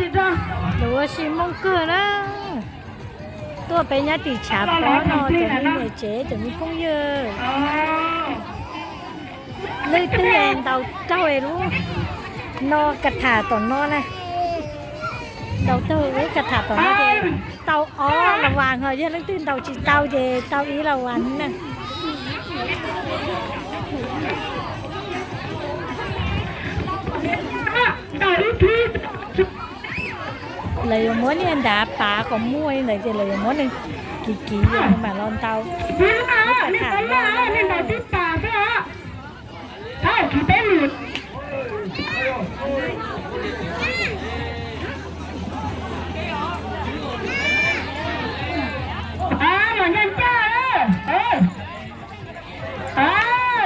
Lawv ua si Hmoob kawg na. Tuaj peb nyob tim tshav pob no cov me niam tsev cov me phooj ywg. Leej twg ntaus raug lub no ka tham tom no na. Ntaus raug lub ka tham tom no ces tau ob las vas, ho yog leej twg ntaus tsis tau ces tau ib las vas na. Lawv yuav muab niag nrad pav kom muaj li ntawd ces lawv yuav muab nws kiv kiv ces nws mam los ntaus lub ka tham no. Los ncaj ncaj,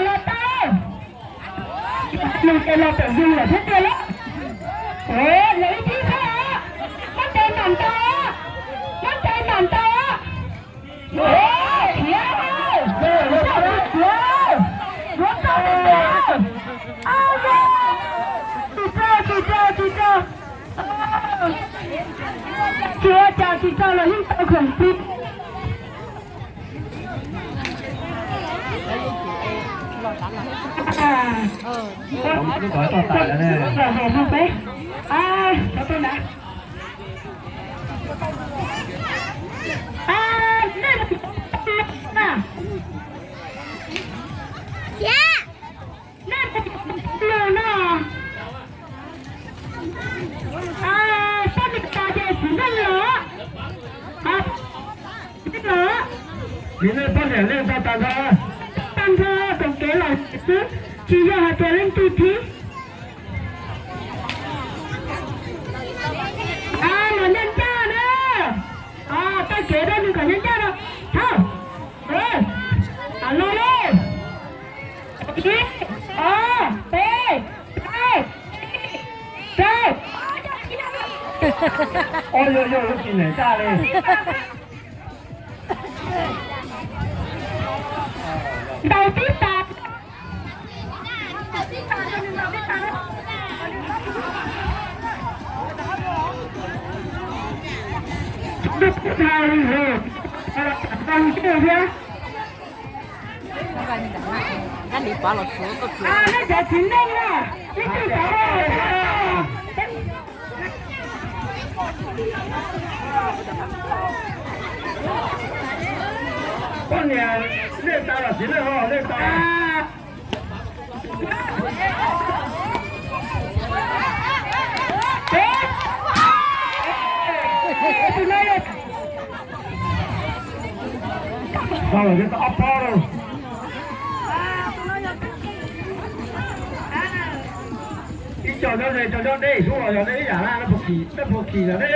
los tau. Nws ces los pem yus lawm thiab tiag lauj. Lawv ib thib thiab, muab tes mam ntaus, muab tes mam ntaus. Khiav, khiav, yuav tau li tiag. Tsis tau, tsis tau, tsis tau. Tsis ua cas, tsis tau los yeej tau khoom plig. Nej mus lus no, poj niam tas ces txiv neej los, txiv neej los, txiv neej poj niam nej tau tag nrho, tag nrho koom kev los xwb, tsis yog hais tias leej twg thib. Los ncaj ncaj na, taw kev rau nws kom ncaj ncaj no. Thawj, los lauj. Ib, ob, peb, plaub, tsib, rau. Ua yog yog lub tsis neem tag li. Ntaus tib tas. Nej cov txiv neej na, ib tug cov poj niam nej tau los txiv neej ho nej tau. Tau los yog tau ob pob lauj. Ib co nyob ze co nyob deb xwb los yog nej ib yam na, nej puas khim los nej.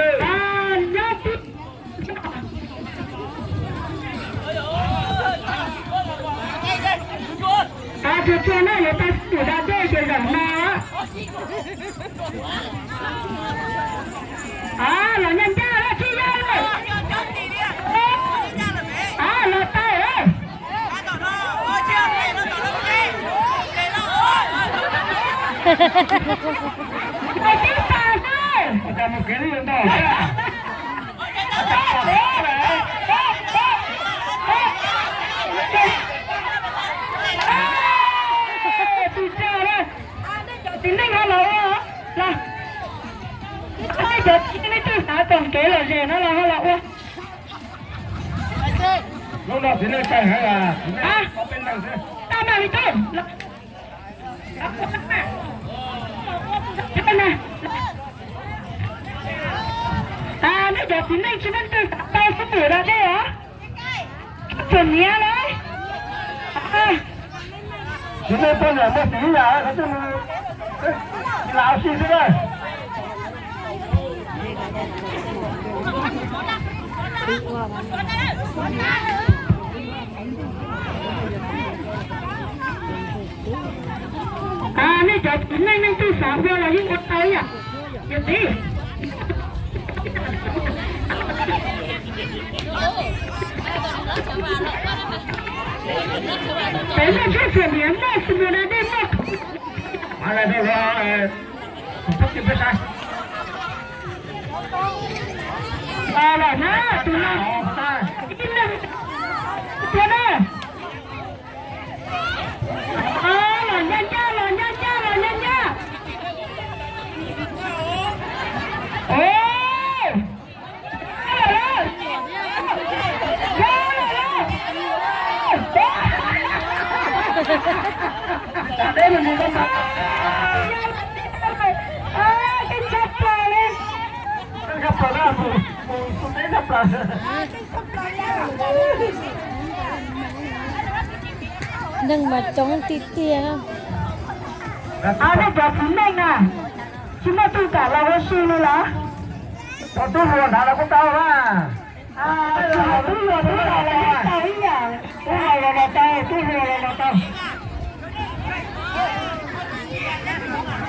Tsuag tsuag na, yuav tau xub ntiag da dej ces zaum no. Los ncaj ncaj lawm tsis yog lawm. Los tau lawm. Mus tib pas xwb. Tsis tau, txiv neej ho los ua, los, nej cov txiv neej twb xav koom kev lom zem no los ho los ua. Lub no txiv neej tag heev, tau mam li tau. Nej cov txiv neej tsis muaj leej twg xav tau xub ntiag da dej os. Tsuas niam lawm. Txiv neej poj niam muaj txiv ib yam, tsis lam ua si xwb na. Nej cov txiv neej leej twg xav ua los yeej ua tau ib yam. Yog txiv, peb muaj tsheb txias niam muaj xi mos da dej muaj. Mas lawv rau lawv, peb saib. Na, tus no, ib neeg tiag na. Los ncaj ncaj, los ncaj ncaj, los ncaj ncaj. Ê, neeg mas coob tiag tiag. Nej cov txiv neej na, tsis muaj tug kam los ua si li los? Tub hluas hnav los kuj tau na. Tub hluas tub laus los tau ib yam. Tub laus los tau, tub hluas los tau.